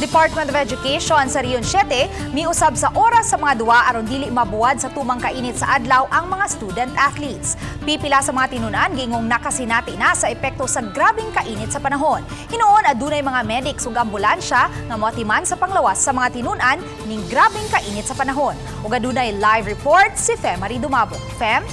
Department of Education sa Region 7 miusab sa oras sa mga duwa aron dili mabuwad sa tumang kainit sa adlaw ang mga student athletes. Pipila sa mga tinunan gingong nakasinati na sa epekto sa grabeng kainit sa panahon. Hinuon adunay mga medics ug ambulansya nga moatiman sa panglawas sa mga tinunan ning grabeng kainit sa panahon. Ug adunay live report si Femary Dumabo. Fem?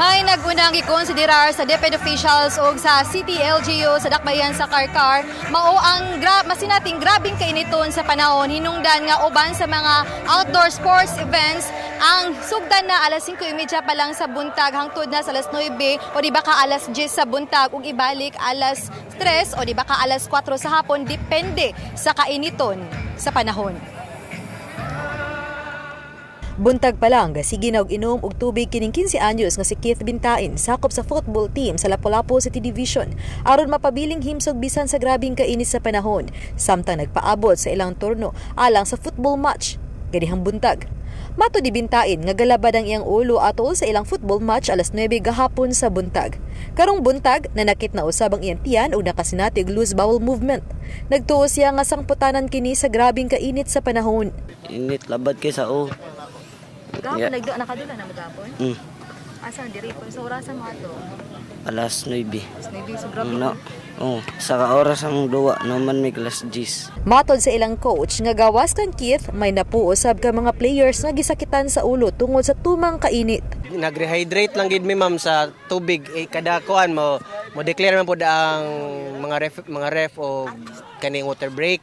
May nagunang gikonsiderar sa DepEd officials o sa City LGU sa Dakbayan sa Carcar mao ang masinating grabing kainiton sa panahon, hinungdan nga uban sa mga outdoor sports events ang sugdan na alas 5:30 pa lang sa buntag hangtod na sa alas 9 o di ba ka alas 10 sa buntag ug ibalik alas 3 o di ba ka alas 4 sa hapon, depende sa kainiton sa panahon. Buntag pa lang, sige na og inom og tubig kining 15 anyos nga si Keith Bintain, sakop sa football team sa Lapu-Lapu City Division, aron mapabiling himsog bisan sa grabing kainit sa panahon samtang nagpaabot sa ilang turno alang sa football match ganihang buntag. Matud ni Bintain nga galabad ang iyang ulo atol sa ilang football match alas 9 gahapon sa buntag. Karong buntag, nanakit na usab ang iyang tiyan ug nakasinati og loose bowel movement. Nagtuo siya nga sangputanan kini sa grabing kainit sa panahon. Init, labad kay sa o. Gahapon Yeah. nagdo nakadula na magapon? Mm. Asa diri po sa orasan mo ato? Alas 9. Alas 9, so grabe. No. Oh, sa oras ang duwa naman may alas 10. Matod sa ilang coach nga gawas kang Keith, may napuusab ka mga players nga gisakitan sa ulo tungod sa tumang kainit. Nag-rehydrate lang gid mi, ma'am, sa tubig eh, kada kuan mo mo declare man pud ang mga ref o kaning water break,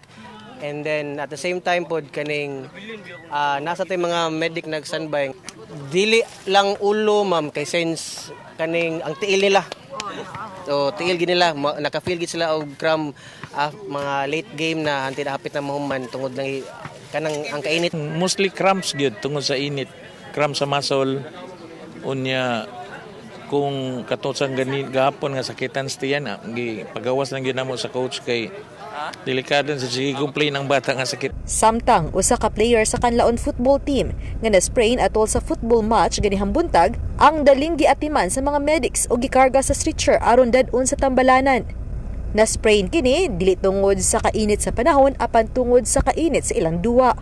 and then at the same time pod kaning nasa tay mga medic nag standby. Dili lang ulo, ma'am, kay since kaning ang tiil nila. So tiil gid nila, naka-feel gid sila og cramp mga late game na hantid hapit na mahuman tungod lang kanang ang kainit. Mostly cramps gyud tungod sa init, cramps sa muscle. Unya kung katong gani gahapon nga sakitan sa tiyan, gi pagawas lang gyud namo sa coach kay delikado sa sige complain ang bata nga sakit. Samtang usa ka player sa Kanlaon football team nga na-sprain atol sa football match ganihang buntag ang daling giatiman sa mga medics o gikarga sa stretcher aron dad-on sa tambalanan. Na-sprain kini dili tungod sa kainit sa panahon apan tungod sa kainit sa ilang duwa.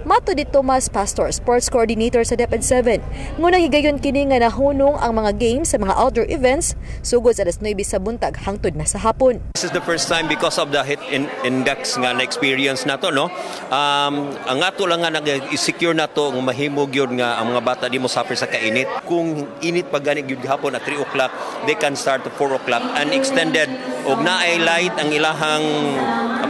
Matud ni Tomas Pastor, sports coordinator sa DepEd 7, ngunang higayon kini nga nahunong ang mga games sa mga outdoor events sugod sa alas 9 sa buntag hangtod na sa hapon. This is the first time because of the heat index nga na-experience nato, no? Ang ato lang nga nag-secure nato nga mahimo gyud nga ang mga bata di mo suffer sa kainit. Kung init pa gani gyud gihapon at 3 o'clock, they can start at 4 o'clock and extended og naay light ang ilahang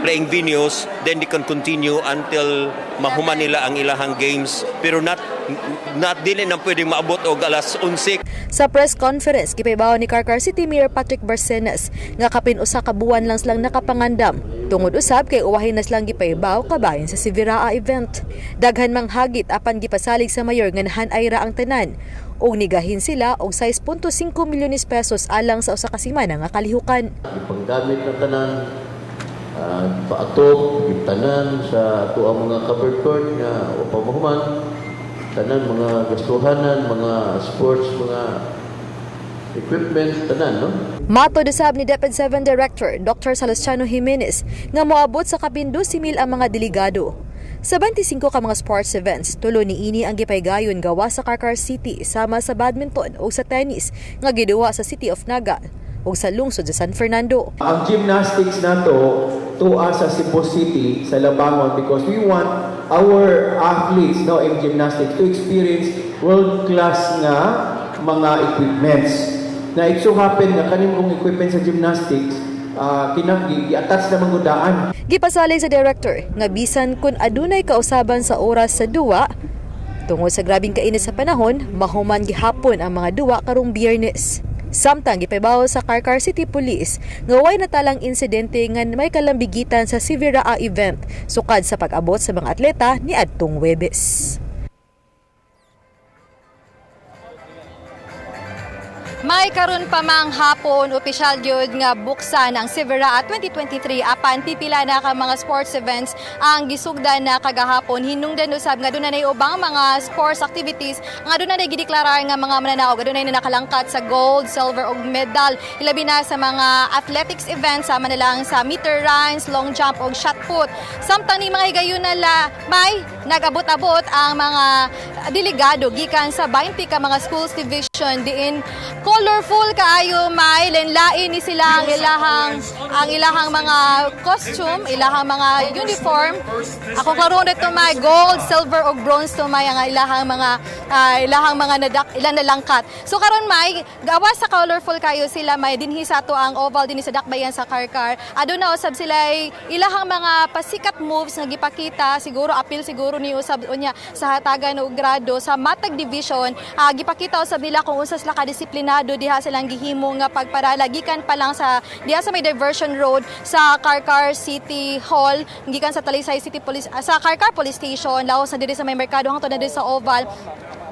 playing venues, then they can continue until mahuman nila ang ilahang games, pero not dili na pwedeng maabot og alas 11. Sa press conference, gipahibaw ni Carcar City Mayor Patrick Barcenas nga kapin usa ka buwan lang silang nakapangandam. Tungod usab kay uwahin na silang gipahibaw kabahin sa Siviraa event. Daghan mang hagit apan gipasalig sa mayor nga nahan-ay ra ang tanan ug nigahin sila og 6.5 milyones pesos alang sa usa ka semana nga kalihukan. Ipanggamit ng tanan, paatop, tanan sa ato ang mga covered court nga o pamahuman, tanan mga gastuhanan, mga sports, mga equipment, tanan, no? Matod usab ni DepEd 7 Director Dr. Salustiano Jimenez nga moabot sa kapin 12,000 ang mga delegado. Sa 25 ka mga sports events, tulo ni ini ang gipaygayon gawas sa Carcar City, sama sa badminton o sa tennis nga giduwa sa City of Naga ug sa lungsod sa San Fernando. Ang gymnastics nato tuwa sa Cebu City sa Labangon because we want our athletes, no, in gymnastics to experience world class nga mga equipments. Na it so happen nga kaning kong equipment sa gymnastics kinang gi-attach na mangudaan. Gipasalig sa director nga bisan kun adunay kausaban sa oras sa duwa, tungod sa grabing kainit sa panahon, mahuman gihapon ang mga duwa karong Biyernes. Samtang gipahibaw sa Carcar City Police nga way natalang insidente nga may kalambigitan sa Siviraa event sukad sa pag-abot sa mga atleta ni adtong Huwebes. May karon pa mang hapon, opisyal gyud nga buksan ang Civiraa 2023, apan pipila na ka mga sports events ang gisugdan na kagahapon. Hinungdan usab nga aduna ubang mga sports activities nga aduna na gideklarar nga mga mananaog, aduna na nakalangkat sa gold, silver ug medal, ilabi na sa mga athletics events sama na lang sa meter runs, long jump ug shot put. Samtang ni mga higayon la may nagabot-abot ang mga delegado gikan sa 20 ka mga schools division, diin colorful kaayo, may lain ni sila ang ilahang mga costume, ilahang mga uniform. Ako karon dito may gold, silver ug bronze to may ang ilahang mga nadak ilang nalangkat. So karon may gawas sa colorful kayo sila, may dinhi sa ato ang oval dinhi sa Dakbayan sa Carcar. Aduna usab sila ilahang mga pasikat moves nga gipakita, siguro apil siguro ni usab unya sa hatagan og grado sa matag division. Gipakita usab nila kung unsa sila kadisiplinado diha silang gihimo nga pagparala gikan pa lang sa diha sa may diversion road sa Carcar City Hall, gikan sa Talisay City Police, sa Carcar Police Station, laos na diri sa may merkado hangtod na diri sa oval,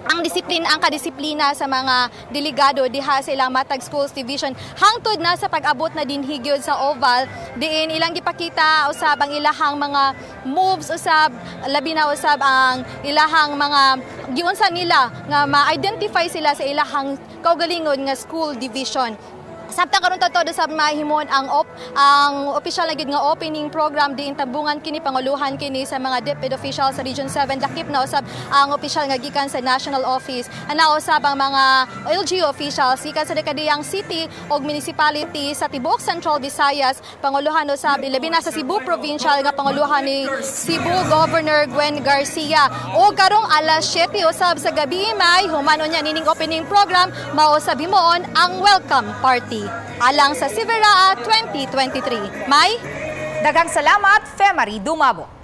ang disiplina, ang kadisiplina sa mga delegado diha sa ilang matag schools division hangtod na sa pag-abot na dinhi gyud sa oval, diin ilang gipakita usab ang ilahang mga moves usab, labi na usab ang ilahang mga giunsa nila nga ma-identify sila sa ilahang kaugalingon nga school division. Samtang karon todo sa mahimon ang opisyal na gyud nga opening program, diin tabungan kini, panguluhan kini sa mga DepEd officials sa Region 7, lakip na usab ang opisyal nga gikan sa national office. Ana usab ang mga LGU officials gikan sa kadiyang city ug municipality sa tibuok Central Visayas, panguluhan usab ilabi na sa Cebu Provincial nga panguluhan ni Cebu Governor Gwen Garcia. O karong alas 7 usab sa gabi, may human unya nining opening program, mao usab himuon ang welcome party alang sa Civiraa 2023. May Daghang salamat, Femary Dumabo.